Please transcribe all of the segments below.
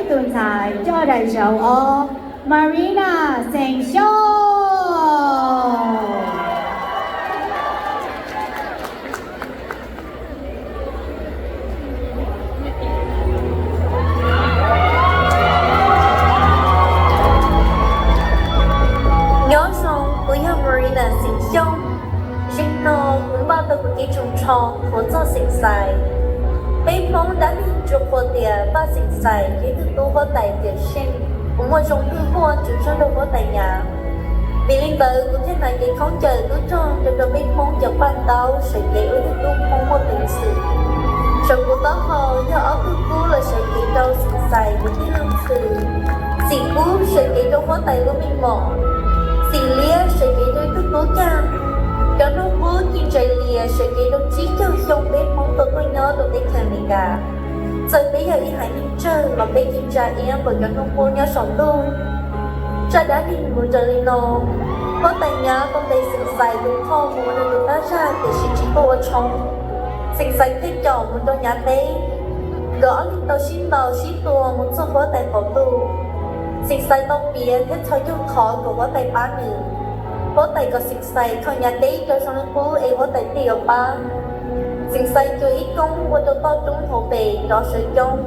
Tus ntxhais coj daim zauv ob, Marina Xeem Xyooj. Nyob zoo, kuv yog Marina Xeem Xyooj. Zaum no kuv npaj tau kuv cev tsoos nrho qhuas txog Xeem Xais. Peb Hmoob dab neeg tsuas qhuas tias Vaj Xeem Xais yog ib tug tub huab tais tiam seej uas muaj zoo ntuj huaj tsuas tshaj rau huab tais Nyav. Vim li ntawd kuv thiaj hnav cev khaub ncaws tub rog rau rau peb Hmoob cov paj ntaub sawv cev ua ib tug tub Hmoob muaj peev xwm. Saum kuv taub hau yog ob tug kub los sawv cev rau Xeem Xais tus tij Leej Txwv, Xeem Kub sawv cev rau huab tais lub meej mom, Xeem Liab sawv cev rau ib tug tub cag. Cov hnub qub ci ntsa lias sawv cev rau tsib caug xyoo peb Hmoob tau tuaj nyob rau teb chaws Amelikas. Txawm peb yog ib haiv neeg tsawg los peb ci ntsa iab npaum cov hnub qub nyob saum ntuj. Zaj dab neeg mus raws li no: Huab tais Nyav tau ntes Xeem Xais tus phauj mus ua nws tus pab zaj tiam sis tsis tuaj ua tshoob. Xeem Xais thiaj caum mus rau Nyav teb. Nkawd ob leeg tau sib ntaus sib tua mus txog huab tais qaum ntuj. Xeem Xais tau piav thiab txhos caug qhov kom huab tais pab nws. Huab tais kom Xeem Xais kho Nyav teb rau zoo li qub es huab tais thiaj yuav pab. Xeem Xais cuam ib koob ua rau toj roob hauv pes nrov sawv coob.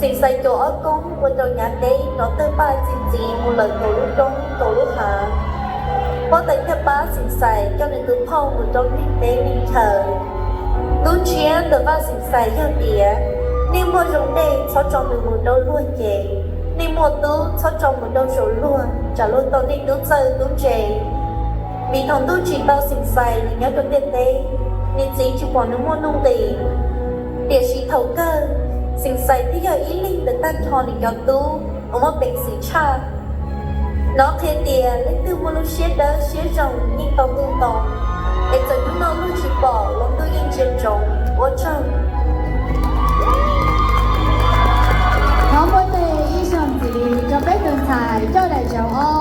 Xeem Xais cuam ob koob ua rau Nyav teb nrov tawg paj txi txiv mus lawm kaum lub roob kaum lub hav. Huab tais thiaj pab Xeem Xais coj nws tus phauj mus rau neeg teb neeg chaw. Lub ntsiab ntawm Vaj Xeem Xais yog tias: Nej muaj zoo dej txhob tso nws mus rau luag ces, nej muaj tub txhob tso mus rau saum luag, tsam luag tau nej tub txawj tub ntse. Vim thaum ntuj tsim tau Xeem Xais nws nyob rau ntiaj teb, nws txiv tsis pom nws muaj nuj nqis. Tiam sis thaum kawg, Xeem Xais twb yog ib leeg ntawm tag nrho nws cov tub uas muaj peev xwm tshaj. Nov qhia tias leej twg muaj lub siab dawb siab zoo yeej tau ntuj ntoo, es txawm hnub no luag tsis pom los ntuj yeej ntsia ntsoov. Ua tsaug. Thov npuaj teg ib zaug ntxiv rau peb tus ntxhais coj daim zauv ob,